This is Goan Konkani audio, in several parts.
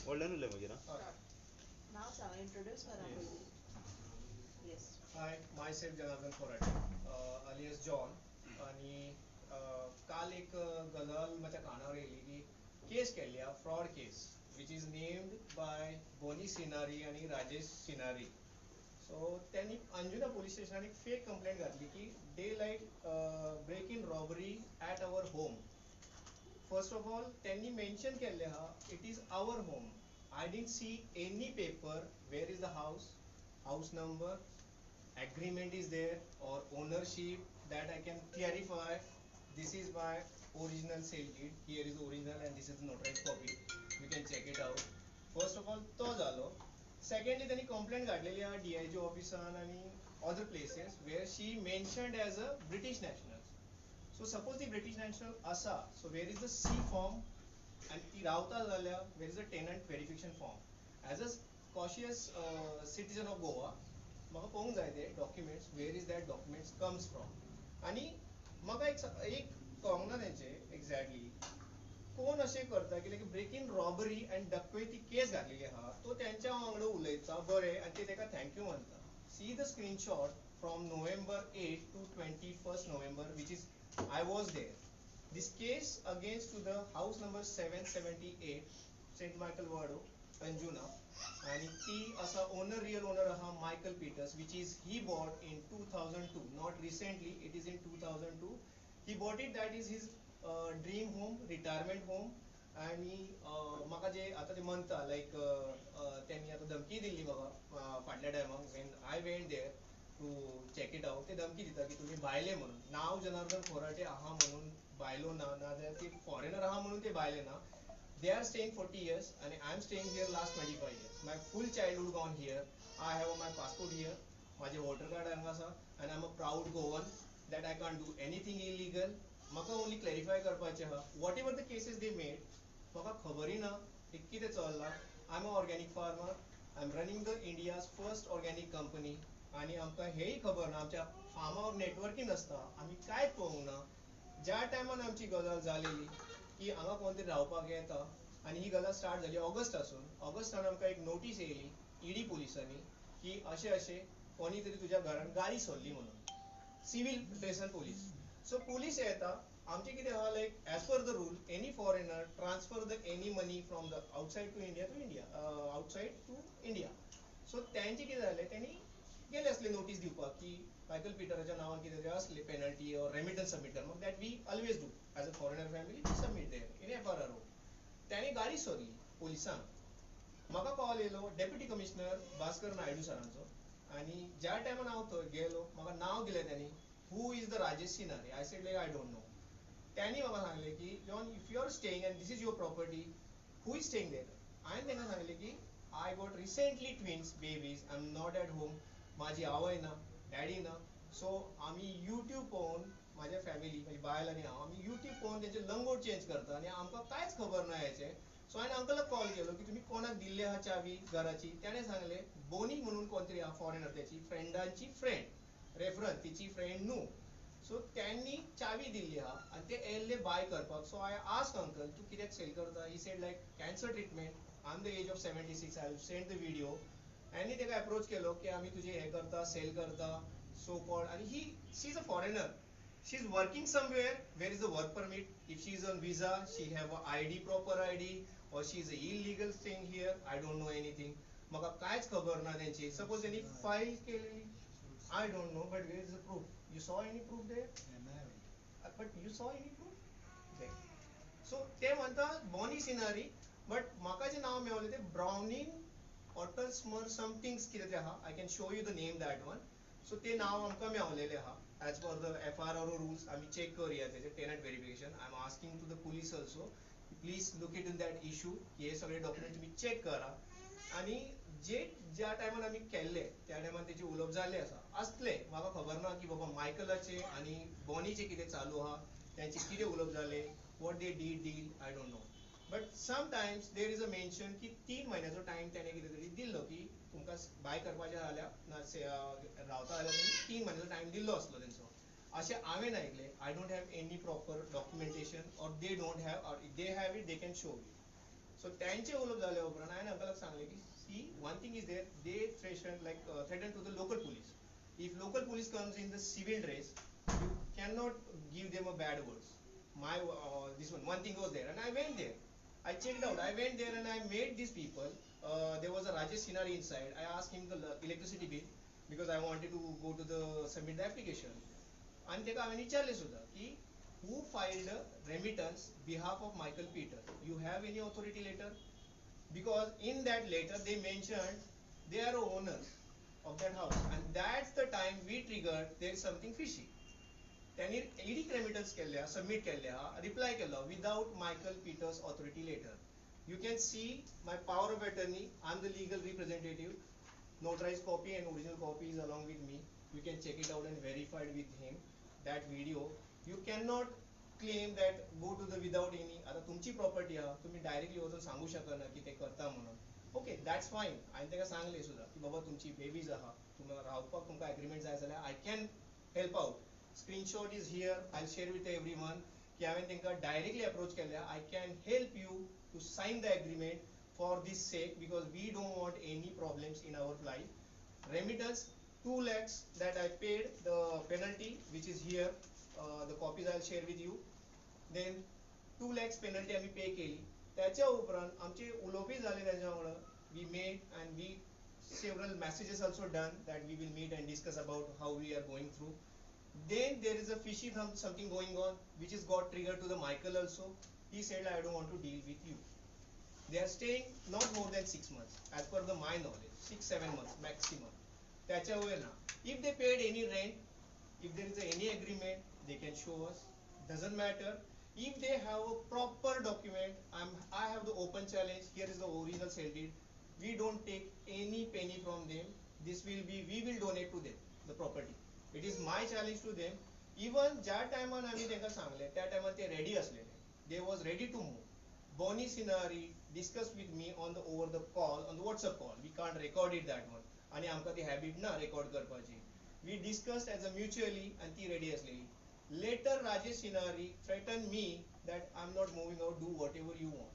व्हडल्यान उलय मागीर. नाव सांगा, इंट्रोड्यूस करा पयलीं. Yes. Hi, myself Janardan Khorate, alias John. आणि काल एक गजाल म्हज्या कानार येयली की केस केल्ली आहा, fraud case, which is named by Bonnie Sinari आनी राजेश सिनारी. सो त्यांनी अंजुना पोलीस स्टेशनान एक फेक कंप्लेंट घातली की day light break in robbery at our home. First of all, त्यांनी मेन्शन केल्लें आहा, it is our home. I didn't see any paper where is the house, house number, agreement is there or ownership that I can clarify. This is my original sale deed. Here is the original and this is the notarized copy. You can check it out. First of all, तो जालो. Secondly, त्यांनी कंप्लेंट घातलेली आहा डी I जी ऑफिसान आनी other places where she mentioned as a British national. So suppose ती ब्रिटीश नॅशनल आसा, so where is the C form? आनी ती रावता जाल्यार where is the tenant verification form? As a cautious citizen of Goa, म्हाका पळोवंक जाय ते documents, where is that documents comes from. आनी म्हाका एक कळोंक ना तेंचें एक्झॅक्टली कोण अशें करता की like break in robbery and dacoity case घातलेली आहा, तो तेंच्या वांगडा उलयता बरें आनी ते तेका thank you म्हणटा. See the screenshot from November 8 to 21st November, which is I was there. This case against to the house number 778, Saint Michael Wado, Anjuna, आणि ती असा ओनर, रियल ओनर आहा Michael Peters, which is he bought in 2002, not recently, it is in 2002 he bought it. That is his dream home, retirement home. आणि म्हाका जे आतां ते म्हणटा, लायक तेमी आतां धमकी दिल्ली म्हाका फाटल्या टायमाक when I went there to check it out. ते धमकी दिता की तुमी भायले म्हणून, नांव जनार्दन खोराटे आहा म्हणून भायलो ना, नाजाल्यार ती फॉरेनर आहा म्हणून ते भायले ना. They are staying 40 years and I am staying here last 25 years. My full childhood gone here. I have my passport here. माझे वोटर कार्ड हांगा आसा and I am a proud Goan that I can't do anything illegal. म्हाका only clarify करपाचें आहा, whatever the cases they made, म्हाका खबरय ना ते कितें चल्लां. I am a organic farmer. I am running the India's first organic company. आनी आमकां हेय खबर ना, आमच्या फार्मावर नेटवर्कय नासता, आमी कांयच पळोवंक ना. ज्या टायमान आमची गजाल जालेली की हांगा कोण तरी रावपाक येता, आनी ही गजाल स्टार्ट जाली ऑगस्टासून. ऑगस्टान आमकां एक नोटीस येयली ईडी पुलिसांनी की अशें अशें कोणी तरी तुज्या घरान गाडी सोडली म्हणून, सिवील ड्रेसान पुलीस. सो पुलीस येता. आमचें कितें आहा, like as per the rule, any foreigner transfer the any money from the outside to India to India, outside to India. So तेंचें कितें जालें, तेणी गेले आसले नोटीस दिवपाक की मायकल पिटराच्या नांवान कितें तरी आसले पेनल्टी ऑर रेमिटन्स सबमीट कर. That we always do as a foreigner family, we submit there in FRRO. तेणी गाडी सोदली पुलिसांक. म्हाका कॉल येयलो डेप्युटी कमिशनर भास्कर नायडू सरांचो. आनी ज्या टायमान हांव थंय गेलो, म्हाका नांव दिलें तेणी, who is the Rajesh Sinari? I said like I don't know. त्यांनी म्हाका सांगलें की John, if you are staying and this is your property, who is staying there? हांवें तांकां सांगलें की I got recently twins babies, I am not at home, माझी आवय ना, डॅडी ना. सो आमी युट्यूब पळोवन, म्हाज्या फॅमिली, म्हजी बायल आनी हांव, आमी युट्यूब पळोवन तेंचे लंगोट चेंज करता आनी आमकां कांयच खबर ना हेचें. सो हांवें अंकलाक कॉल केलो की तुमी कोणाक दिल्ली आहा चावी घराची? तेणें सांगलें बोनी म्हणून कोण तरी आहा फॉरेनर, त्याची फ्रेंडांची फ्रेंड, रेफरन्स, तिची फ्रेंड न्हू. सो त्यांनी चावी दिल्ली आहा आनी ते येयल्ले बाय करपाक. सो I ask uncle, तूं कित्याक सेल करता? He said like cancer treatment, I am the age of 76, I will send the video. आनी ताका एप्रोच केलो की आमी तुजें हें करता, सेल करता, सो कॉल्ड. आनी he, she is a foreigner, she is working somewhere. Where is the work permit? If she is on visa, she have a ID, proper ID, or she is a illegal staying here? I don't know anything. म्हाका कांयच खबर ना तेंची. सपोज तेणी फायल केलेली, I don't know, but where is the proof? You saw any proof there? But you saw any proof there? So ते म्हणटा बॉनी सिनारी, बट म्हाका जें नांव मेवलें तें ब्रावनीन ऑटल्समर समथिंग कितें तें आहा. I can show you the name, that one. So तें नांव आमकां मेवलेलें आहा. As per the FRRO rules, आमी चॅक करुया तेजें tenant verification. I am asking to the police also, please look it in that issue की हे सगळे डॉक्युमेंट तुमी चॅक करा. आनी जे ज्या टायमान आमी केल्ले त्या टायमान तेजें उलोवप जाल्लें आसा आसलें. म्हाका खबर ना की बाबा मायकलाचें आनी बॉनीचें कितें चालू आहा, तेंचें कितें उलोवप जालें, what they did deal, I don't know. But sometimes there is a mention की 3 म्हयन्याचो टायम तेणें कितें तरी दिल्लो की तुमकां बाय करपाचें जाल्यार ना रावता जाल्यार तुमी 3 म्हयन्याचो टायम दिल्लो आसलो तेंचो, अशें हांवें आयकलें. I don't have any proper documentation, or they don't have, or they have it, they can show it. So त्यांचे उलोवप जाल्या उपरांत हांवें अंकलाक सांगलें की see, one thing is there, they threaten, like threaten to the local police. If local police comes in the civil dress, you cannot give them a bad words. My this one, one thing was there, and I went there. I checked out. I went there and I met these people. There was a Rajesh Sinari inside. I asked him the electricity bill because I wanted to go to the submit the application. आणि ताका हांवें विचारलें सुद्दां की who filed a remittance behalf of Michael Peter? You have any authority letter? Because in that letter they mentioned they are owners of that house, and that's the time we triggered there is something fishy. त्यांनी ईडीक रेमिटन्स केल्ले आहा, सबमीट केल्ले आहा, रिप्लाय केल्लो without Michael Peter's authority letter. You can see my power of attorney. I am the legal representative. Notarized copy and original copy is along with me. You can check it out and verify it with him. That video. You cannot claim that go to the without any. आता तुमची प्रॉपर्टी आहा, तुम्ही डायरेक्टली वचून सांगू शकना की ते करता म्हणून. Okay, that's fine. हांवें ताका सांगलें सुद्दां की बाबा तुमची बेबीज आहा, तुमकां रावपाक तुमकां एग्रीमेंट जाय जाल्यार I can help out. Screenshot is here, I share with everyone की हांवें तांकां डायरेक्टली अप्रोच केल्या. I can help you to sign the agreement for this sake because we don't want any problems in our life. Remittance 2 lakhs that I paid the penalty, which is here, the copies I'll share with you. Then 2 lakhs penalty आमी पे केली. त्याच्या उपरांत आमचे उलोवपी जाले ताच्या वांगडा. We made and we several messages also done that we will meet and discuss about how we are going through. Then there is a fishy something going on which is got triggered to the Michael also. He said, I don't want to deal with you. They are staying not more than 6 months, as per the my knowledge, 6-7 months maximum. त्याच्या वयर ना. If they paid any rent, if there is any agreement, they can show us. Doesn't matter. If they have a proper document, I have the open challenge. Here is the original sale deed. We don't take any penny from them. This will be, we will donate to them the property. It is my challenge to them. Even ज्या टायमान आमी तांकां सांगलें त्या टायमान ते रेडी आसलेले. They was ready to move. Bonnie Sinari discussed with me on the over the call, on the WhatsApp call. We can't record it that one. आणि आमकां ती हॅबिट ना रेकॉर्ड करपाची. We discussed as a mutually and ती रेडी आसलेली. Later Rajesh Sinari threatened me that I'm not moving out, do whatever you want.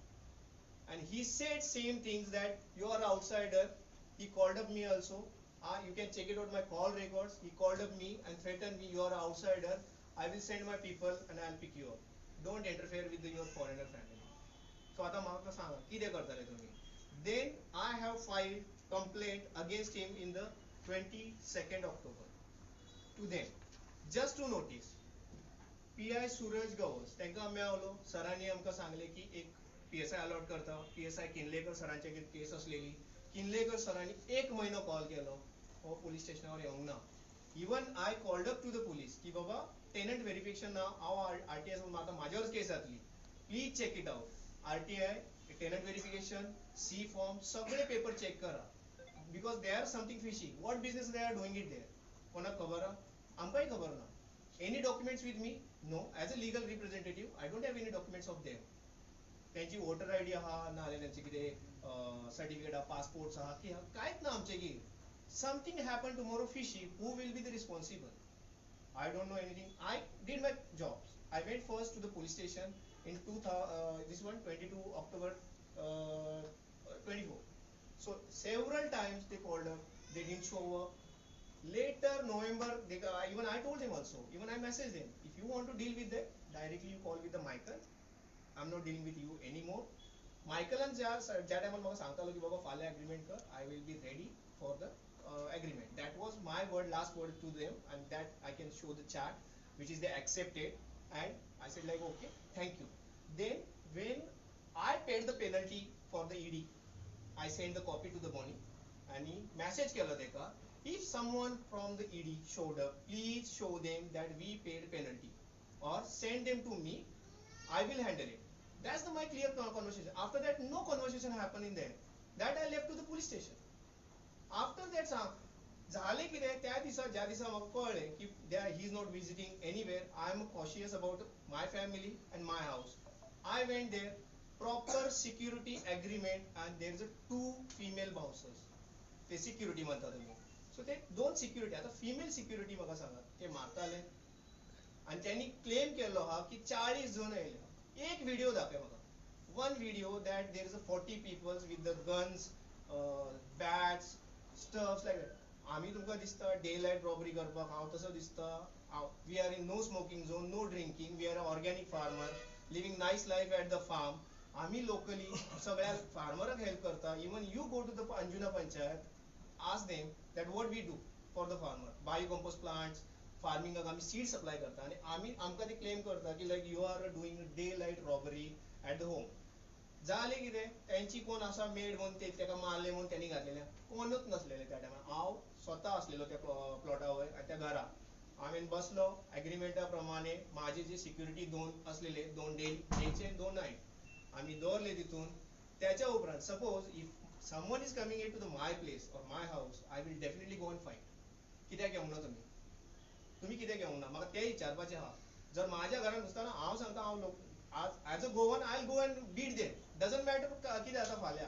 And he said same things that you are outsider. He called up me also. You can check it out my call records. He called up me and threatened me, you are outsider. I will send my people and I'll pick you up. Don't interfere with your foreigner family. So आता म्हाका सांगा कितें करतले तुम्ही. Then I have filed complaint against him in the 22nd October to them. Just to notice, PI Suraj Gawas तांकां मेळलो. सरांनी आमकां सांगलें की एक PSI allot करता. PSI Kinlekar सरांचे केस आसलेली. किनलेकर सरांनी एक म्हयनो कॉल केलो, हो पुलीस स्टेशनार येवंक ना. Even I called up to the police की बाबा टेनंट वेरिफिकेशन ना, हांव RTI आतां म्हाज्यावरच केस जातली, please check it out. RTI, tenant verification, C form, सगळे पेपर चेक करा because they are something fishy. What business they are doing it there, कोणाक खबर आहा? आमकांय खबर ना. Any documents with me? No. As a legal representative I don't have any documents of them. त्यांची वोटर I D आहा ना जाल्यार त्यांचे कितें सर्टिफिकेट आहा, पासपोर्ट्स आहा की कांयच ना आमचे. Something happen tomorrow fishy, who will be the responsible? I don't know anything. I did my jobs. I went first to the police station in this one 22 October 24. So several times they called up, they didn't show up. Later November, they, even I told them also, even I messaged them, if you want to deal with them, directly you call with the Michael. I'm not dealing with you anymore. Michaelan ज्या टायमार म्हाका सांगतालो की बाबा फाल्यां एग्रीमेंट कर, I will be ready for the agreement. That was my word, last word to them, and that I can show the chat which is they accepted, and I said like okay, thank you. Then when I paid the penalty for the ED, I sent the copy to the Bonnie and message केलो तेका, if someone from the ED showed up, please show them that we paid penalty or send them to me, I will handle it. That's the my clear conversation. After that, no conversation happened in there. That I left to the police station. After that, झाले कितें त्या दिसा, ज्या दिसा म्हाका कळ्ळें की he is not visiting anywhere, I am cautious about my family and my house. I went there, proper security agreement, and there is a 2 female bouncers. ते सिक्युरिटी म्हणता तुमी. सो ते 2 सिक्युरिटी, आतां फिमेल सिक्युरिटी म्हाका सांगात ते मारताले. आनी त्यांनी क्लेम केल्लो आहा की 40 जण येयले. एक व्हिडिओ दाखय म्हाका, one video that there is a 40 peoples with the guns, bats, stuffs like that. आमी तुमकां दिसता डे लायट रॉबरी करपाक हांव तसो दिसता. We are in no smoking zone, no drinking, we are a organic farmer living nice life at the farm. आमी लोकली सगळ्या फार्मराक हेल्प करता. Even you go to the Anjuna panchayat, ask them that what we do for the farmer. Bio compost plants, फार्मिंगाक आमी सीड सप्लाय करता आनी आमी आमकां ते क्लेम करता की like you are doing day light robbery at the home. जालें कितें, तेंची कोण आसा मेड म्हणून ते तेका मारले म्हणून तेणी घातलेले, कोणूच नासलेले त्या टायमार. हांव स्वता आसलेलो त्या प्लॉटा वयर आनी त्या घरा हांवें बसलो एग्रीमेंटा प्रमाणे. म्हाजे जे सिक्युरिटी दोन आसलेले, दोन डेचे दोन नायट आमी दवरले तितून. त्याच्या उपरांत suppose if someone is coming in to the my place or my house, I will definitely go and fight. कित्याक येवंक ना तुमी, तुमी कित्याक येवंक ना, म्हाका तें विचारपाचें आहा. जर म्हाज्या घरान घुसतना हांव सांगता, हांव लोक as a Goan I go and beat them, doesn't matter कितें जाता फाल्यां.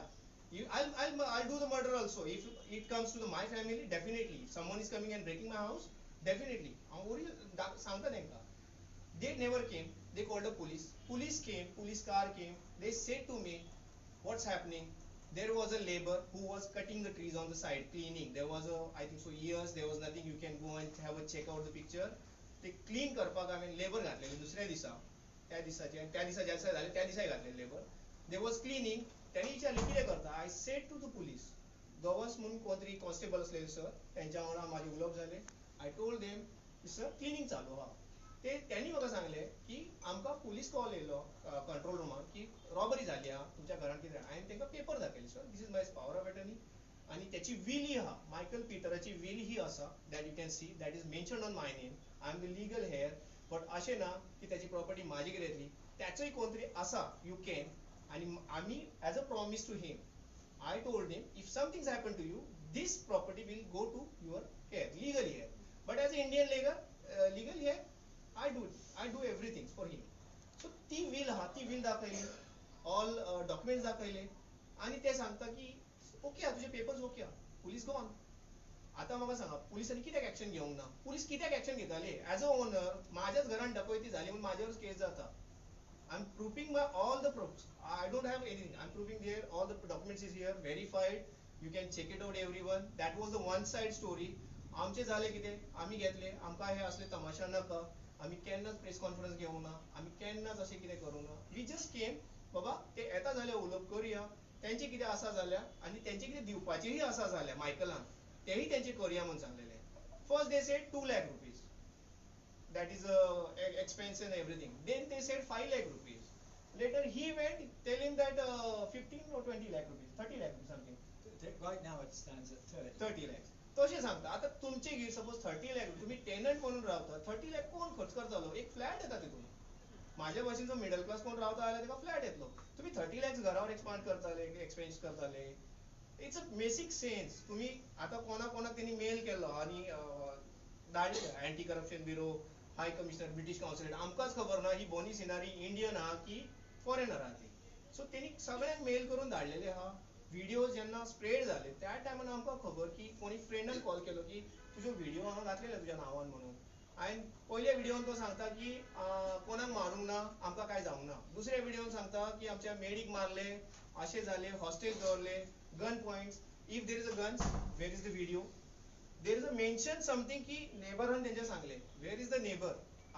I'll do the murder also if it comes to my family. Definitely if someone is coming and breaking my house, definitely हांव ओरिजिनल सांगता तेंकां. They never came. They called the police. Police came, police car came. They said to me, what's happening? There was a labor who was cutting the trees on the side, cleaning. There was a, I think so years, there was nothing. You can go and have a check out the picture. ते क्लीन करपाक हांवें लेबर घातलेले दुसऱ्या दिसा, त्या दिसाचे त्या दिसा ज्या दिसा जाले त्या दिसाय घातलेले लेबर. They was cleaning. त्यांनी विचारलें कितें करता. I said to the police, Gawas म्हणून कोण तरी कॉन्स्टेबल असलेले सर, त्यांच्या वांगडा म्हाजें उलोवप जालें. I told them sir cleaning चालू आहा. ते त्यांनी म्हाका सांगलें की आमकां पुलीस कॉल येयलो कंट्रोल रुमान की रॉबरी जाली आहा तुमच्या घरान कितें. हांवें तांकां paper दाखयले, sir this is my power of attorney आनी त्याची will आहा, मायकल पिटराची will ही आसा, that you can see, that is mention on my name, I am the legal heir. But अशें ना की त्याची प्रॉपर्टी म्हाजे कडेन येतली, त्याचोय कोण तरी आसा you can. आनी आमी as a promise to him, I told him if something happen to you, this property will go to your heir, legal heir. But as a Indian legal heir, I do everything for him. So ती will आहा, ती will दाखयली, ऑल डॉक्युमेंट्स दाखयले आनी ते सांगता की ओके आहा तुजे पेपर्स, ओके आहा. Police gone. आतां म्हाका सांगा पुलिसांनी कित्याक एक्शन घेवंक ना? पुलीस कित्याक एक्शन घेताले? एज अ ओनर म्हाज्याच घरान डकैती जाली म्हणून म्हाजेरूच केस जाता. I am proving my all the proofs, I don't have anything, I am proving there, all the documents is here verified, you can check it out everyone. That was the one side story. आमचें जालें कितें, आमी घेतले, आमकां हे असले तमाशा नाका, आमी केन्नाच प्रेस कॉन्फरन्स घेवंक ना, आमी केन्नाच अशें कितें करूंक ना. We just केम, बाबा ते येता जाल्यार उलोवप करुया, तेंचें कितें आसा जाल्यार आनी तेंचें कितें दिवपाचेंय आसा जाल्यार मायकलान तेंय तेंचें करुया म्हूण सांगलेलें. First they said 2 lakh rupees, that is expense and everything. Then they said 5 lakh rupees. Later he went tell him that 15 or 20 lakh rupees, 30 lakh rupees something. Right now it stands at 30. 30 lakhs. तशें सांगता. आतां तुमचे घेर सपोज 30 लाख तुमी टेनंट म्हणून रावता, 30 लाख कोण खर्च करतालो? एक फ्लॅट येता तितून. म्हाज्या भाशेन जो मिडल क्लास कोण रावता जाल्यार ताका फ्लॅट येतलो. तुमी 30 लॅक्स घरावर एक्सपांड करताले, एक्सपेन्स करताले. It's a basic sense. तुमी आतां कोणा कोणाक तेणी मेल केल्लो आनी धाडले anti corruption bureau, high commissioner, British consulate. आमकांच खबर ना ही बोनी सिनारी इंडियन आहा की फॉरेनर आहा ती. सो तेणी सगळ्यांक मेल करून धाडलेले आहा. व्हिडिओ जेन्ना स्प्रेड जाले त्या टायमान आमकां खबर की कोणी फ्रेंडान कॉल केलो की तुजो व्हिडिओ हांगा घातलेलो तुज्या नांवान म्हणून. हांवें पयल्या व्हिडियोन तो सांगता की कोणाक मारूंक ना, आमकां कांय जावंक ना. दुसऱ्या व्हिडियोन सांगता की आमच्या मेडीक मारले, अशें जालें, हॉस्टेज दवरले, gun points. If there is a guns, where is the video? There is a mention something की नेबरान तेंच्या सांगलें, where is the neighbour?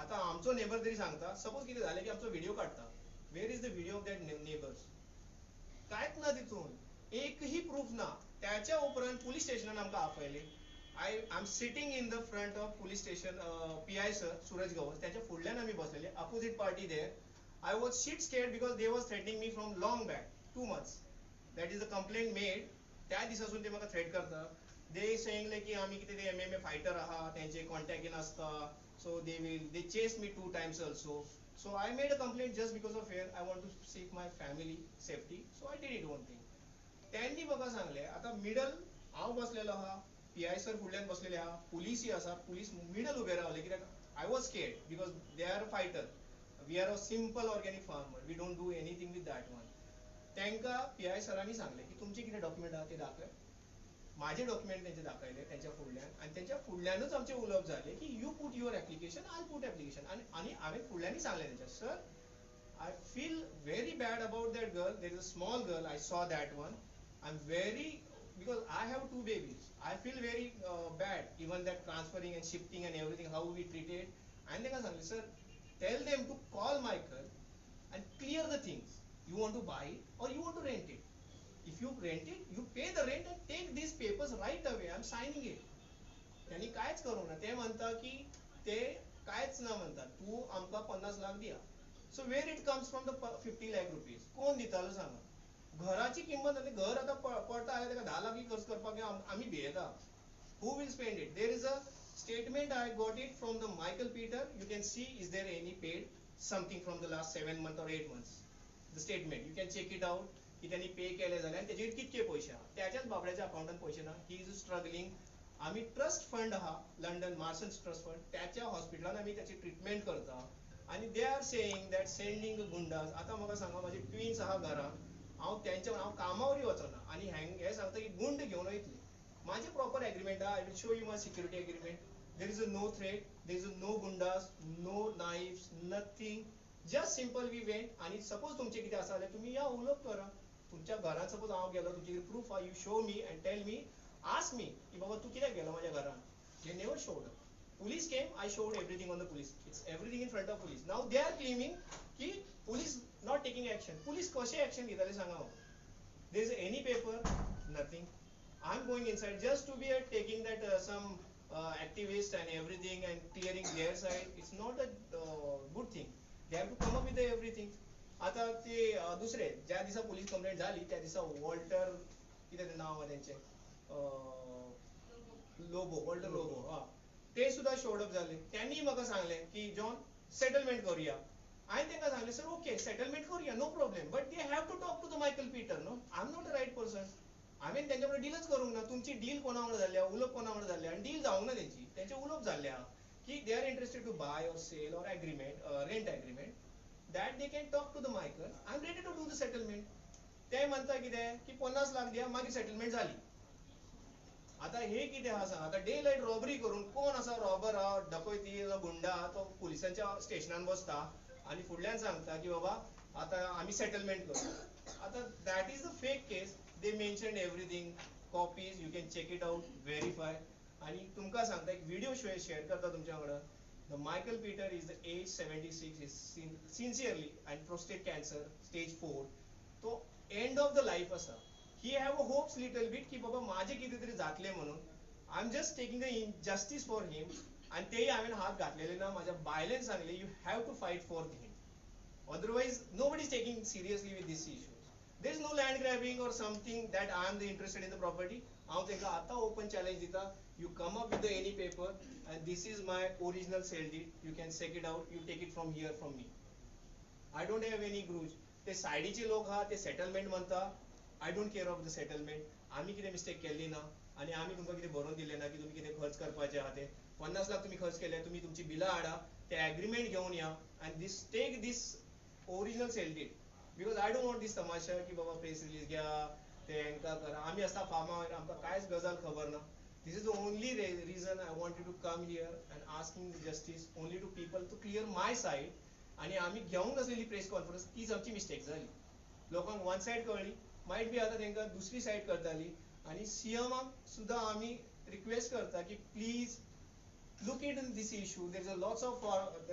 आतां आमचो नेबर तरी सांगता, सपोज कितें जालें की आमचो व्हिडियो काडटा, where is the video of that neighbours? कांयच ना तितून, एकही प्रूफ ना. त्याच्या उपरांत पुलीस स्टेशनान आमकां आपयले. I am sitting in the front of police station, PI sir Suraj Gawas, त्याच्या फुडल्यान आमी बसलेले, opposite party there. I was shit scared because they was threatening me from long back, 2 months. That is the complaint made. त्या दिसासून ते म्हाका थ्रेट करता. दे सेईंग लायक की आमी कितें ते MMA fighter आहा, तेंचे कॉन्टॅक्टीन आसता, so they will they chase me 2 times also. So I made a complaint just because of fear. I want to save my family safety, so I did it one thing. त्यांनी म्हाका सांगलें, आतां मिडल हांव बसलेलो आहा, PI sir फुडल्यान बसलेले आहा, पुलीसय आसा, पुलीस मिडल उबे रावले कित्याक I was scared because they are a fighter, we are a simple organic farmer, we don't do anything with that one. तांकां PI सरांनी सांगलें की तुमचे कितें डॉक्युमेंट आहा ते दाखय. म्हाजे डॉक्युमेंट तेंचे दाखयले तेंच्या फुडल्यान आनी तेंच्या फुडल्यानूच आमचें उलोवप जालें की you put your application, I put application. आनी हांवें फुडल्यानूय सांगलें तेंच्या, sir I feel very bad about that girl. There is a small girl, I saw that one. I am very, because I have two babies, I feel very bad, even that transferring and shifting and everything, how we treated. हांवें तांकां सांगलें, sir, tell them to call Michael and clear the things. You want to buy it or you want to rent it? If you rent it, you pay the rent and take these papers right away. I am signing it. त्यांनी कांयच करूंक ना. ते म्हणटा की ते कांयच ना म्हणटा, तूं आमकां 50 लाख दिया. So where it comes from the 50 lakh rupees? कोण दितालो सांगा? घराची किंमत आनी घर आतां पडटा जाल्यार ताका 10 लाखी खर्च करपाक आमी भियेता. Who will spend it? There is a statement, I got it from the Michael Peter. You can see is there any paid something from the last 7 months or 8 months. The statement you can check it out की त्यांनी पे केले जाल्यार आनी तेजेर कितके पयशे आहा. त्याच्याच बाबड्याच्या अकाउंटान पयशे ना. He is struggling. आमी ट्रस्ट फंड आहा, लंडन मार्सन्स ट्रस्ट फंड, त्याच्या हॉस्पिटलान आमी त्याची ट्रिटमेंट करता आनी they are saying that sending goondas. आतां म्हाका सांगा, म्हाजे ट्विन्स आहा घरान, हांव तेंच्या हांव कामावरय वचना आनी हे सांगता की गुंड घेवन वयतले. माझे प्रॉपर एग्रीमेंट आहा. I will show you my security agreement. There is a no threat, there is a no goondas, no knives, nothing. Just simple we went. आनी सपोज तुमचें कितें आसा जाल्यार तुमी या उलोवप करा. तुमच्या घरान सपोज हांव गेलो, तुमचे कितें प्रूफ आहा, you show me and tell me, ask me की बाबा तूं कित्याक गेलो म्हाज्या घरान. They never showed up. Police came, I showed everything on the police. It's everything in front of police. Now they are claiming की police not taking action. Police कशें एक्शन घेताले सांगा म्हाका. There is any paper, nothing. I am going inside just to be taking that some activist and everything and clearing their side. It's not a good thing. They have to come up with everything. आतां ते दुसरे ज्या दिसा पुलीस कंप्लेंट जाली त्या दिसा वॉल्टर, कितें तें नांव आहा तेंचें, लोबो, वॉल्टर लोबो, हा, ते सुद्दां शोड अप जाले. त्यांनी म्हाका सांगलें की जॉन सेटलमेंट करुया. हांवें तांकां सांगलें, सर ओके सेटलमेंट करुया, no problem, but they have to talk to the Michael Peter. No, I am not a right person. हांवें तेंच्या वांगडा डीलच करूंक ना. तुमची डील कोणा वांगडा जाल्ल्या, उलोवप कोणा वांगडा जाल्ल्या, आनी डील जावंक ना तेंची. तेंचें उलोवप जाल्लें आहा की they are interested to buy or sell or agreement, rent agreement, that they can talk to the Michael. I am ready to do the settlement. ते म्हणटा कितें की 50 लाख दिया, मागीर सेटलमेंट जाली. आतां हे कितें आहा सांग. आतां डे लायट रॉबरी करून कोण आसा रॉबर आहा, डकैती गुंडा आहा, तो पुलिसांच्या स्टेशनान बसता आनी फुडल्यान सांगता की बाबा आतां आमी सेटलमेंट करूं. आतां that is the fake case. They mention everything, copies, you can check it out, verify. आनी तुमकां सांगता, एक व्हिडिओ शेअर करता तुमच्या वांगडा. The Michael Peter is the age 76, is sincerely and prostate cancer stage 4. तो एंड ऑफ the life आसा. He have a hopes little bit की बाबा माझे कितें तरी जातलें म्हणून. I am just taking the justice for him. आनी तेय हांवें हात घातलेले ना. म्हाज्या बायलेन सांगलें, you have to fight for him, otherwise nobody is taking seriously with this issues. There is no land grabbing or something that I am the interested in the property. हांव तांकां आतां ओपन चॅलेंज दिता, you come up with any paper and this is my original sale deed. You can check it out, you take it from here from me. I don't have any grudge. ते सायडीचे लोक आहा ते सेटलमेंट म्हणटा. I don't care of the settlement. आमी कितें मिस्टेक केल्ली ना आनी आमी तुमकां कितें बरोवन दिलें ना की तुमी कितें खर्च करपाचें आहा ते. 50 लाख तुमी खर्च केले, तुमी तुमची बिलां हाडा, ते एग्रीमेंट घेवन या आनी this take this original sale deed. Because I don't want this तमाशा की बाबा प्रेस रिलीज घ्या, ते हेंकां करा. आमी आसता फार्मार, आमकां कांयच गजाल खबर ना. This is the only reason I wanted to come here and asking the justice only to people to clear my side. आनी आमी घेवंक नासलेली प्रेस कॉन्फरन्स, तीच आमची मिस्टेक जाली. लोकांक वन सायड कळ्ळी, मायट बी आतां तांकां दुसरी सायड करताली. आनी सीएमाक सुद्दां आमी रिक्वेस्ट करता की please look in this issue. There is a lots of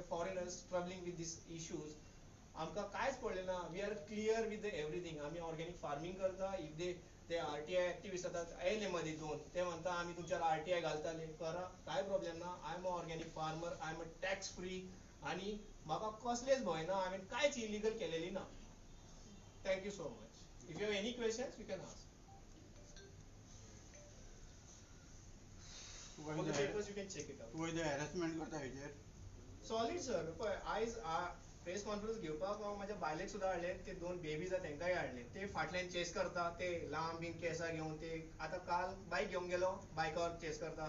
foreigners troubling with this issues. आमकां कांयच पडलें ना. We are clear with everything. आमी ऑर्गेनीक फार्मींग करता. If they ते आरटीआय एक्टिविस्ट आतां येयले मदीं दोन, ते म्हणटा आमी तुमच्यार आरटीआय घालताले, करा, कांय प्रॉब्लेम ना. I am a organic farmer, I am a tax free आनी म्हाका कसलेच भंय ना. हांवें कांयच इलिगल केलेली ना. Thank you so much. If you have any questions you can ask. All the papers you can check it out. तूं हॅरेसमेंट करता हेजेर? Solid sir. पळय आयज प्रेस कॉन्फरन्स घेवपाक हांव म्हाज्या बायलेक सुद्दां हाडले, ते दोन बेबीज आहा तेंकांय हाडले. ते फाटल्यान चेस करता, ते लांब बीन केसां घेवन. ते आतां काल बायक घेवन गेलो, बायकार चेस करता.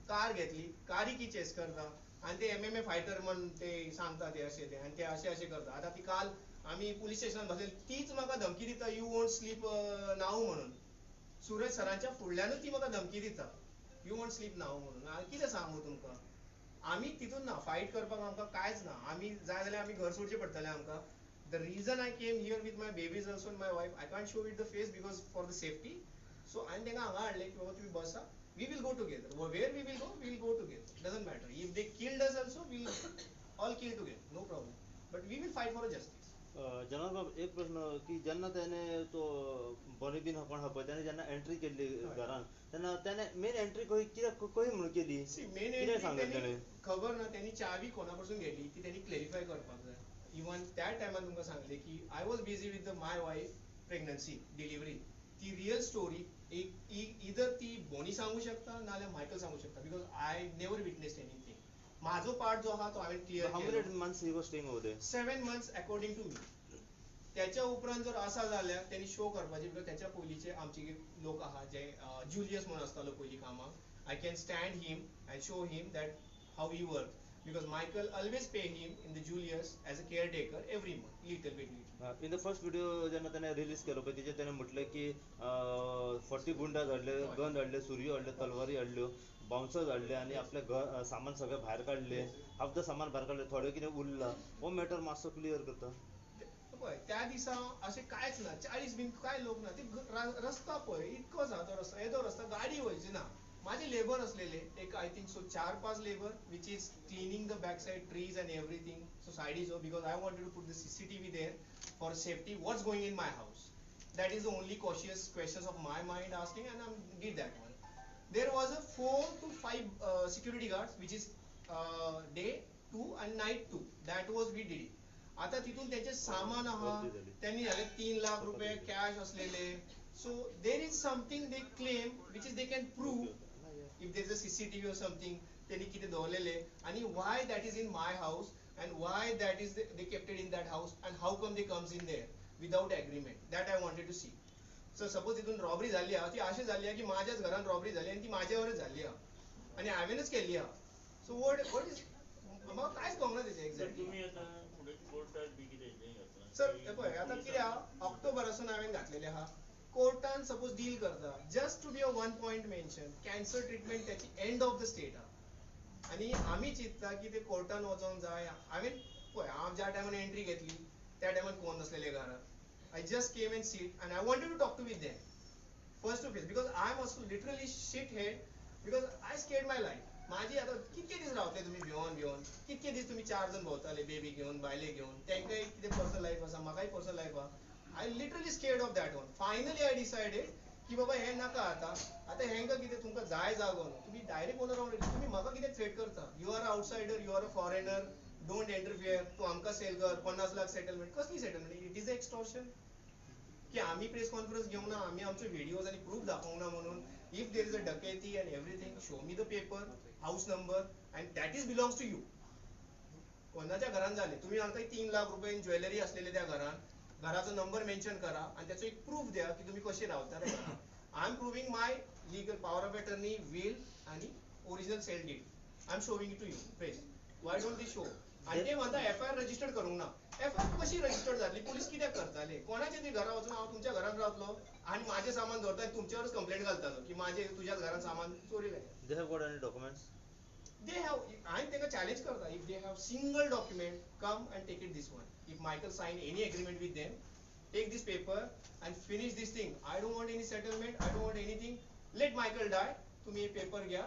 कार घेतली, कारीकी चेस करता. आनी ते MMA fighter म्हण ते सांगता ते अशें ते आनी ते अशें अशें करता. आतां ती काल आमी पुलीस स्टेशनान बसलेली, तीच म्हाका धमकी दिता, you won't sleep नाव म्हणून. सुरज सरांच्या फुडल्यानूच ती म्हाका धमकी दिता, you won't sleep नाव म्हणून. हांवें कितें सांगू तुमकां, आमी तितून ना फायट करपाक आमकां कांयच ना. आमी जाय जाल्यार आमी घर सोडचें पडटलें आमकां. The reason I came here with my babies also and my wife, I can't show with the face because for the safety. So हांवें तांकां हांगा हाडलें की बाबा तुमी बसा, we will go together. Where we will go, we will go together. Doesn't matter. If they killed us also, we will all kill together. No problem. But we will fight for a justice. Janardan बाब, एक प्रश्न की जेन्ना तेणे तो बॉनी बीन कोण आहा पळय तेणे जेन्ना एंट्री केल्ली घरान तेन्ना तेणे मेन एंट्री खंय कित्याक खंय म्हणून केली? मेन कितें सांगलें एंट्री तेणे? खबर ना, त्यांनी चावी कोणा कडसून घेतली ती त्यांनी क्लॅरिफाय करपाक जाय. इवन त्या टायमार तुमकां सांगलें की I was busy with my wife pregnancy delivery. ती रियल स्टोरी एक इदर ती बोनी सांगू शकता नाल्यार मायकल सांगू शकता because I never witnessed anything. म्हाजो पार्ट जो आहा तो हांवें क्लियर How केलो. many months he was staying over there? 7 months according to me. त्याच्या उपरांत जर आसा जाल्यार त्यांनी शो करपाचे because त्याच्या पयलींचे आमचे लोक आहा जे जुलियस म्हणून आसतालो पयलीं कामाक. I can stand him and show him that how he work because Michael always pay him in the Julius as a caretaker every month little bit little. In the first video जेन्ना तेणे रिलीज केलो पळय तेजेर तेणे म्हटलें की 40 गुंडा हाडले, गन हाडले, सुरयो हाडल्यो, तलवारी हाडल्यो, बाउन्सर्स हाडले आनी आपलें घर सामान सगळें भायर काडलें, हाफ the सामान भायर काडलें, थोडें कितें उरलां. हो मॅटर मातसो क्लियर करता. पळय त्या दिसा अशें कांयच ना, 40 बीन कांय लोक ना. ते रस्ता पळय इतकोच आहा तो रस्ता, येदो रस्ता, गाडी वयची ना. माझे लेबर असलेले एक I think so 4-5 labour which is cleaning the back side trees and everything. So सायडीचो because I wanted to put the CCTV there for safety what's going in my house. That is the only cautious questions of my mind asking and I did that one. There was a 4 to 5 security guards which is day 2 and night 2. That was we did it. आता तितून त्यांचे सामान आहा, त्यांनी झाले 3 लाख रुपये कॅश असलेले. So there is something they claim which is they can prove if there is a CCTV or something. त्यांनी कितें दवरलेले आणि why that is in my house and why that is they kept it in that house and how come they comes in there without agreement. That I wanted to see. So suppose तितून रॉबरी जाल्ली आहा, ती अशी जाल्ली आहा की माझ्याच घरान रॉबरी जाली आनी ती माझ्यावरच जाल्ली आहा आनी हांवेनच केल्ली आहा. सो what is म्हाका कांयच कळूंक ना तेजें एक्झॅक्टली. तुमी आतां फुडें कोर्टात बी कितें हें घातलां? सर हे पळय आतां कितें आहा, ऑक्टोबरासून हांवें घातलेलें आहा. कोर्टान सपोज डील करता just to be a one point mention cancer treatment त्याची एंड ऑफ the state आहा आनी आमी चिंतता की ते कोर्टान वचोंक जाय. हांवें पळय हांव ज्या टायमार एंट्री घेतली त्या टायमार कोण नासलेले घरात. I just came and sit and I wanted to talk to with them first to face because I am also literally shit head because I scared my life. माझी आतां कितके दीस रावतले तुमी भिवन भिवन, कितके दीस तुमी 4 जाण भोंवताले बेबी घेवन बायले घेवन, तांकांय कितें पर्सनल लायफ आसा, म्हाकाय पर्सनल लायफ आहा. I literally scared of that one. Finally I decided की बाबा हें नाका आतां, आतां हेंकां कितें तुमकां जाय जागो न्हू, तुमी डायरेक्ट ओनर तुमी म्हाका कितें थ्रेट करता, you are outsider, you are a foreigner, don't interfere, तूं आमकां सेल कर 50 लाख सेटलमेंट. कसली settlement? It is a extortion. की आमी प्रेस कॉन्फरन्स घेवंक ना, आमी आमचे व्हिडियोज आनी प्रूफ दाखोवंक ना म्हणून. If there is a डकेती and everything show me the paper, house number and that is belongs to you. कोणाच्या घरान जालें तुमी सांगता 3 लाख रुपये ज्वेलरी असलेले त्या घरान, घराचो नंबर मेन्शन करा आनी त्याचो एक प्रूफ द्या की तुमी कशे रावता त्या घरान. I am proving my legal power of attorney, will आनी original sale deed. I am showing to you press. Why don't they show? आनी ते म्हणटा एफआयआर रजिस्टर्ड करूंक ना. एफआयआर कशी रजिस्टर्ड जातली? पुलीस कित्याक करताले? कोणाचे ते घरा वचून हांव तुमच्या घरान रावतलो आनी म्हाजें सामान दवरता आनी तुमच्यावरच कंप्लेंट घालतालो की म्हाजें तुज्याच घरान सामान चोरी जालें. They have got any documents? They have. हांवें तांकां चॅलेंज करता, if they have single document come and take it this one. If Michael sign any agreement with them, take this paper and finish this thing. I don't want any settlement, I don't want anything. Let Michael die. तुमी हे पेपर घ्या,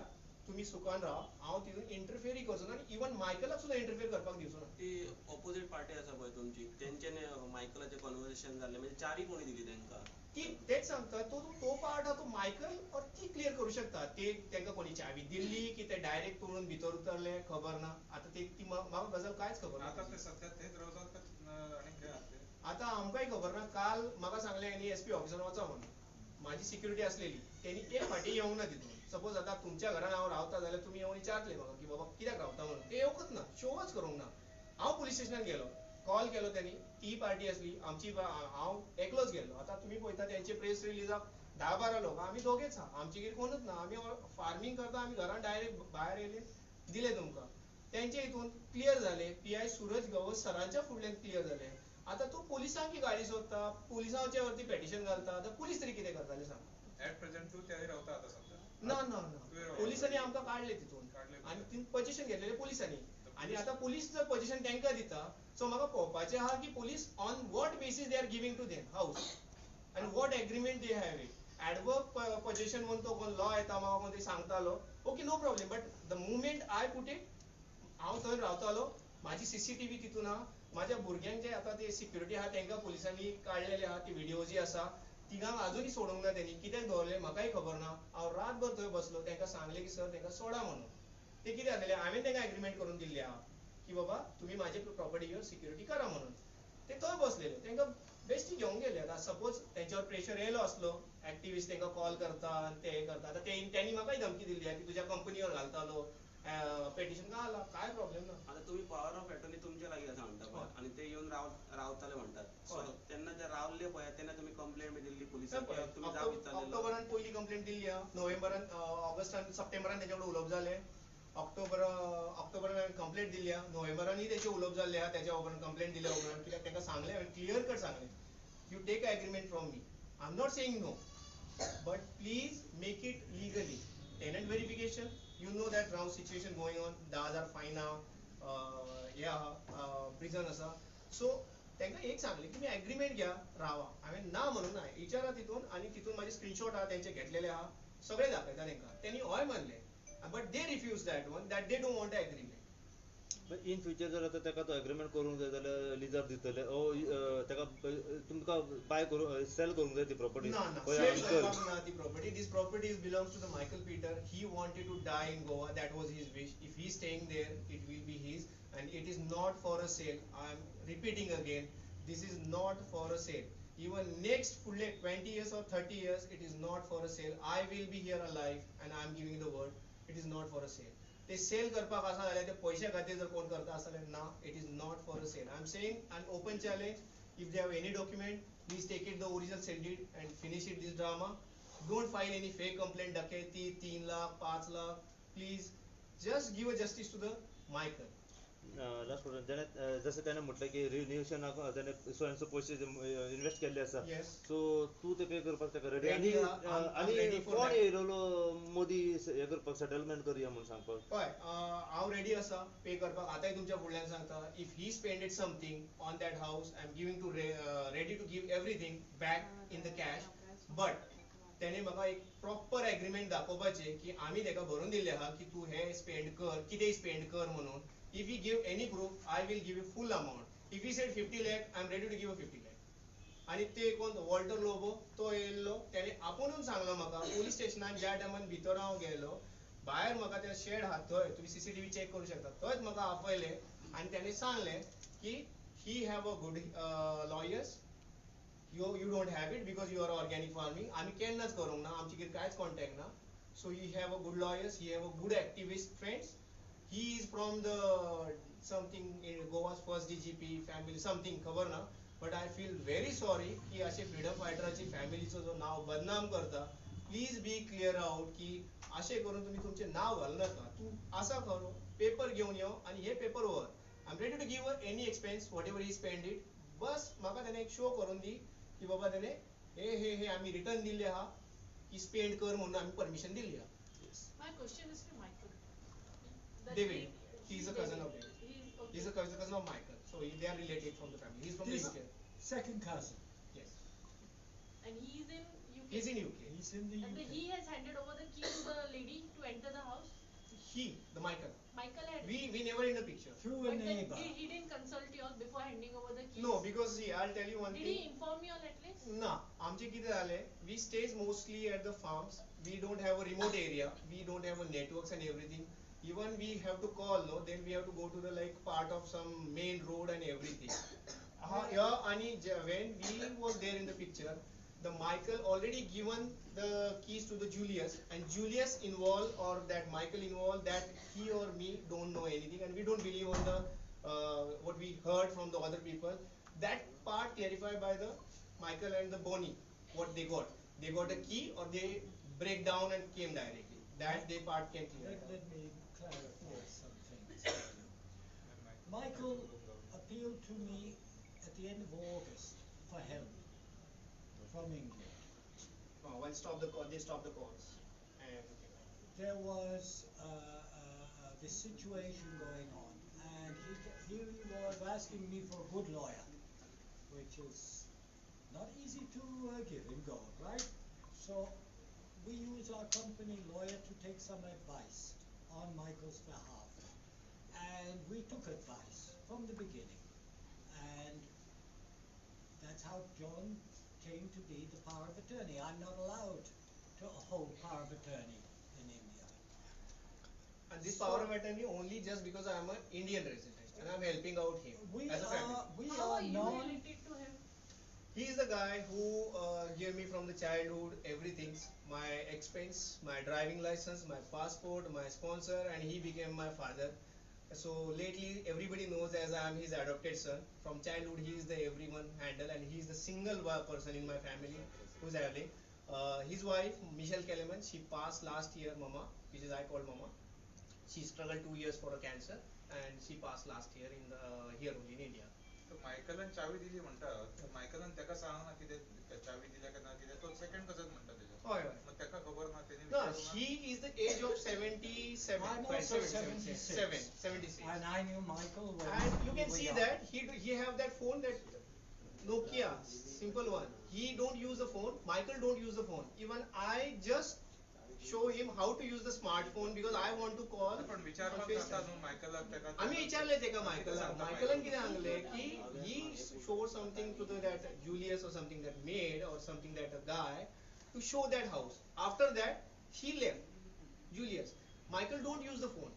तुमी सुखान रावा, हांव तितून इंटरफियरय करचो ना आनी इवन मायकलाक सुद्दां इंटरफियर करपाक दिवचो ना. ती ऑपोजीट पार्टी आसा पळय तुमची, तेंच्यानी मायकलाचें कॉन्वर्सेशन जाल्लें, म्हणजे चारी कोणी दिली तेंकां? ती तेच सांगता, तो तो पार्ट आहा तो मायकल और ती क्लियर करूं शकता. ते तांकां कोणी चावी दिल्ली की ते डायरेक्ट तोडून भितर उतरले खबर ना. आतां ते ती म्हाका गजाल कांयच खबर ना. आतां ते सध्या थंयच रावतात आनी खंय आहा ते? आतां आमकांय खबर ना. काल म्हाका सांगलें आनी एस पी ऑफिसान वचा म्हणून. म्हाजी सिक्युरिटी आसलेली, तेणी एक फाटी येवंक ना तितून. सपोज आतां तुमच्या घरान हांव रावता जाल्यार तुमी येवन विचारतले म्हाका की बाबा कित्याक रावता म्हणून. ते येवंकच ना, शोवच करूंक ना. हांव पुलीस स्टेशनान गेलो, कॉल केलो त्यांनी, ती पार्टी असली आमची, हांव एकलोच गेलो. आतां तुमी पळयता तेंचे प्रेस रिलीजाक 10-12 लोक, आमी दोगेच आहा, आमचेगेर कोणूच ना. आमी फार्मींग करता, आमी घरान डायरेक्ट भायर येयले दिले तुमकां. तेंचे हितून क्लियर जाले, पी I Suraj Gawas सरांच्या फुडल्यान क्लियर जाले. आतां तो पोलिसांक गाडी सोदता, पोलिसांच्या वरती पेटिशन घालता. आतां पुलीस तरी कितें करताले सांग? एट प्रेझेंट तूं थंय रावता आतां सध्या? ना ना ना, पोलिसांनी आमकां काडले तितून आनी तितून पोजिशन घेतलेले पोलिसांनी. आनी आतां पुलीस जर पोजिशन तांकां दिता, सो म्हाका पळोवपाचें आहा की police on what basis they are giving to them house and what agreement they have it. Adverb possession म्हणून तो कोण लॉ येता, म्हाका कोण तरी सांगतालो, okay no problem, but the moment I put it, हांव थंय रावतालो, म्हाजी सीसीटीव्ही तितून आहा, म्हाज्या भुरग्यांक जे आतां ते सिक्युरिटी आहा तांकां पुलिसांनी काडलेले आहा, ती व्हिडियोजी आसा, तिगांक आजुनूय सोडूंक ना तेणी, कित्याक दवरले म्हाकाय खबर ना. हांव रातभर थंय बसलो, तांकां सांगलें की सर तांकां सोडा म्हणून. ते कितें जालें, हांवें तांकां एग्रीमेंट करून दिल्ली आहा की बाबा तुमी म्हाजे प्रॉपर्टीचेर सिक्युरिटी करा म्हणून. ते थंय बसलेले, तांकां बेश्टी घेवन गेले. आतां सपोज तेंच्यावर प्रेशर येयलो आसलो, एक्टिविस्ट तांकां कॉल करता आनी ते हें करता, आतां तेणी म्हाकाय धमकी दिल्ली आहा की तुज्या कंपनीवर घालतालो पेटिशन, घाला काय प्रॉब्लेम ना. आतां तुमी पॉवर ऑफ एटर्नी तुमच्या लागीं आसा म्हणटा पळय, आनी ते येवन रावताले म्हणटात, सो तेन्ना ते रावले पळय तेन्ना तुमी कंप्लेंट बी दिल्ली पुलिसांक? तुमी जाप विचारलेलो? ऑक्टोबरान पयली कंप्लेंट दिल्ली आहा, नोव्हेंबरान, ऑगस्टान, सप्टेंबरान तेंच्या कडेन उलोवप जालें, ऑक्टोबरान हांवें कंप्लेंट दिल्ली आहा, नोव्हेंबरानूय तेचें उलोवप जाल्लें आहा. तेच्या उपरांत कंप्लेंट दिल्या उपरांत कित्याक तांकां सांगलें, हांवें क्लियर कट सांगलें, you take agreement from me, I am not saying no, but please make it legally. Tenant verification, you know that round situation going on, 10,000 fine आहा, हें आहा, प्रिजन आसा. सो तांकां एक सांगलें की तुमी एग्रीमेंट घ्या, रावा. हांवें ना म्हणूंक ना, विचारा तितून, आनी तितून म्हाजे स्क्रीनशॉट आहा तेंचे घेतलेले आहा, सगळे दाखयता तांकां, तेणी हय म्हणलें, but they refuse that one, that they don't want agreement. In future जर आतां ताका तो एग्रीमेंट करूंक जाय जाल्यार लिजार दितले ओ ताका तुमकां बाय करूं सेल करूंक जाय ती प्रॉपर्टी? ना ना, सेल करपाक ना ती property. This property belongs to the Michael Peter. He wanted to die in Goa, that was his wish. If he staying there it will be his, and it is not for a sale. I am repeating again, this is not for a sale. Even next फुडले 20 years or 30 years it is not for a sale. I will be here alive and I am giving the word, it is not for a sale. ते सेल करपाक आसा जाल्यार ते पयशे खातीर जर कोण करता आसा जाल्यार ना, it is not for a sale. I am saying an open challenge, if they have any document please take it the original sale deed and finish it this drama. Don't file any fake complaint, डकेती 3 lakh 5 lakh, please just give a justice to the Michael. Last question, जेणे जशें तेणें म्हटलें की रिन्युएशनाक तेणें सो एंड सो पयशे इन्वेस्ट केल्ले आसा, सो तूं ते पे करपाक ताका रेडी? आनी आनी कोण येयलेलो मोदी हें करपाक, सेटलमेंट करया म्हणून सांगपाक? हय, हांव रेडी आसा पे करपाक. आतांय तुमच्या फुडल्यान सांगता, if he spended something on that house, I am giving to ready to give everything back in the cash, but तेणें म्हाका एक प्रॉपर एग्रीमेंट दाखोवपाचें की आमी ताका बरोवन दिल्लें आहा की तूं हें स्पेंड कर, कितेंय स्पेंड कर म्हणून. If he give any proof, I will give you full amount. If he said 50 lakh, I am ready to give a 50 lakh. आणि ते कोण वॉल्टर लोबो तो येयल्लो, तेणें आपुणून सांगलो म्हाका पोलीस स्टेशनान ज्या टायमान भितर हांव गेलो, भायर म्हाका ते शेड आहा थंय तुमी सीसीटीव्ही चॅक करूं शकता, थंयच म्हाका आपयलें आनी तेणें सांगलें की he have a good lawyers, you don't have it because you are organic farming, आमी केन्नाच करूंक ना, आमचे कितें कांयच कॉन्टॅक्ट ना. So he have a good lawyers, he have a good activist friends, he is from the something in Goa's first DGP family something, खबर ना, but I feel very sorry की अशे फ्रीडम फायटराची फॅमिलीचो जो नाव बदनाम करता. प्लीज बी क्लियर आउट की अशें करून तुमी तुमचें नांव घालूं नाका. तूं आसा खरो पेपर घेवन यो आनी हे पेपर व्हर. I am ready to give any expense whatever he spend it. बस म्हाका तेणें एक शो करून दी की बाबा तेणें हे हे हे आमी रिटर्न दिल्लें आहा की स्पेंड कर म्हणून आमी परमिशन दिल्ली आहा. My question is to Michael. David, he is a cousin of David. He is a cousin of Michael. So they are related from the family. He is from the UK. Second cousin. Yes. And he is in UK. He is in UK. He is in the UK. And he has handed over the key to the lady to enter the house. He, the Michael. Michael had. We never in the picture. Through a neighbor. He didn't consult you all before handing over the keys. No, because see, I'll tell you one thing. Did he inform you all at least? Na, आमचे कितें जालें, we stays mostly at the farms. We don't have a remote area. We don't have a networks and everything. Even we have to call, no, then we have to go to the like part of some main road and everything. Yeah, and when we was there in the picture, the Michael already given the keys to the Julius, and Julius involved or that Michael involved, that he or me don't know anything, and we don't believe on the what we heard from the other people. That part clarified by the Michael and the Bonnie, what they got. They got a key or they break down and came directly. That they part can clear. Let me clarify some things for you. Michael appealed to me at the end of August for help from England. Oh, well, stop the call. They stopped the calls and everything. There was this situation going on, And he was asking me for a good lawyer, which is not easy to give in Goa, right? So we use our company lawyer to take some advice on Michael's behalf. And we took advice from the beginning. And that's how John came to be the power of attorney. I'm not allowed to hold power of attorney in India. And this power of attorney only just because I am an Indian resident and I am helping out him as a family. We How are are you non related to him? He is the guy who gave me from the childhood everything, my expense, my driving license, my passport, my sponsor, and he became my father. So lately everybody knows as I am his adopted son. From childhood he is the everyone handle, and he is the single person in my family who is handling. His wife Michelle Kelemen, she passed last year, Mama, which is I call Mama. She struggled 2 years for a cancer and she passed last year in the here only in India. तर मायकलान चावी दिली म्हणटा, मायकलान ताका सांगना कितें चावी दिल्या काय ना कितें, तो सेकंड कजन म्हणटा तेज्या. हय हय. मग ताका खबर ना तेणी. No, he is the age of 77. I'm also 76. 76. And I knew Michael when And you can we were see young. that he have that phone, that Nokia, simple one. He don't use the phone. Michael don't use the phone. Even I just show him how to use the smartphone because I want to call. पण विचारपाक जाता न्हू मायकलाक ताका. आमी विचारले तेका मायकलाक. मायकलान कितें सांगलें की he show something to the that Julius or something that maid or something that a guy to show that house. After that he left Julius. Michael don't use the phone.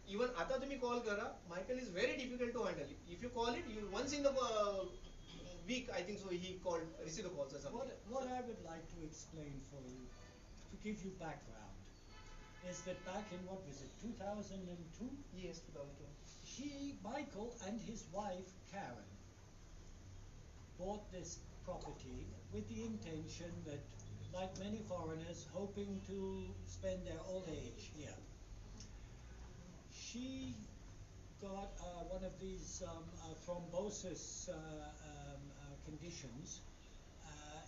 Even आता तुम्ही कॉल करा, Michael is very difficult to handle. If you call it, you once in the week, I think so, he called, receive the calls or something. What I would like to explain for you, to give you background, is that back in, what was it, 2002? Yes, 2002. Michael and his wife, Karen, bought this property with the intention that, like many foreigners, hoping to spend their old age here. She got one of these thrombosis conditions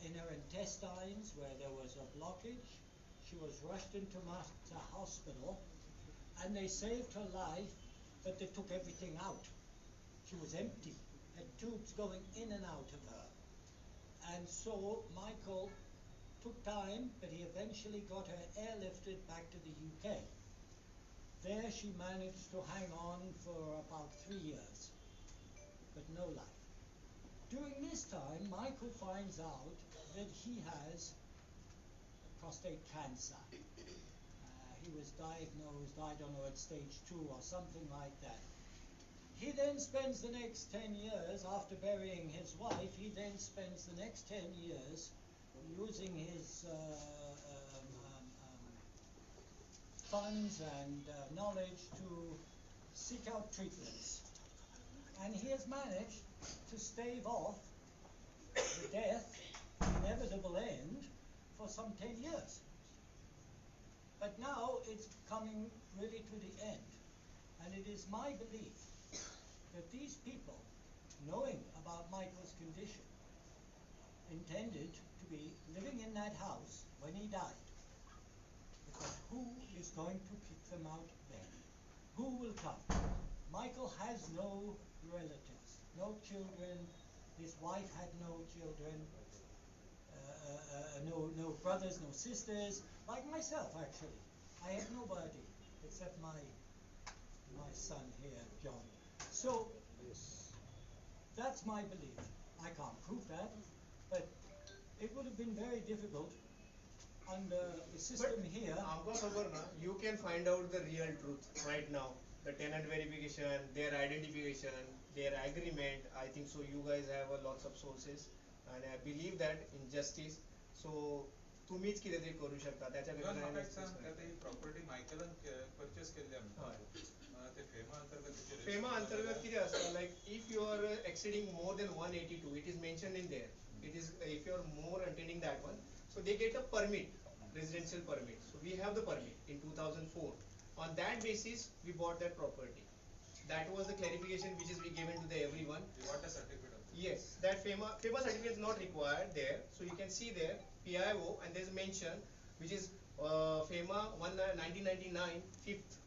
in her intestines where there was a blockage. She was rushed into Mater Hospital and they saved her life, but they took everything out. She was empty, had tubes going in and out of her. And so Michael took time, but he eventually got her airlifted back to the UK. There she managed to hang on for about 3 years, but no life. During this time, Michael finds out that he has prostate cancer. He was diagnosed, I don't know, at stage 2 or something like that. He then spends the next 10 years, after burying his wife, he then spends the next 10 years using his funds and knowledge to seek out treatments. And he has managed to stave off the death, the inevitable end, for some 10 years. But now it's coming really to the end. And it is my belief that these people, knowing about Michael's condition, intended to be living in that house when he died. Because who is going to kick them out then? Who will come? Michael has no relatives, no children. His wife had no children, no brothers, no sisters. Like myself, actually. I have nobody except my son here, John. So that's my belief. I can't prove that, but it would have been very difficult under the system but here. आमकां खबर ना, you can find out the real truth right now. The tenant verification, their identification, their agreement. I think so you guys have a lots of sources, and I believe that in justice. So तुम्हीच कितें तरी करू शकता त्याच्या म्हाका एक सांग, आतां ही प्रॉपर्टी मायकलान परचेस केल्ली आमकां, ते फेमा अंतर्गत. फेमा अंतर्गत कितें आसता, like if you are exceeding more than 182, it is mentioned in there. It is if you are more attending that one, so they get a permit, residential permit. So we have the permit in 2004. On that basis, we bought that property. That was the clarification which is we given to the everyone. You got a certificate also. Yes, that FEMA certificate is not required there. So you can see there PIO and there's mention which is FEMA 1999 5th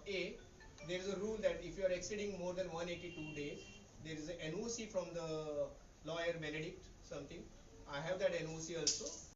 A. There is a rule that if you are exceeding more than 182 days, there is a NOC from the lawyer Benedict something. I have that NOC also.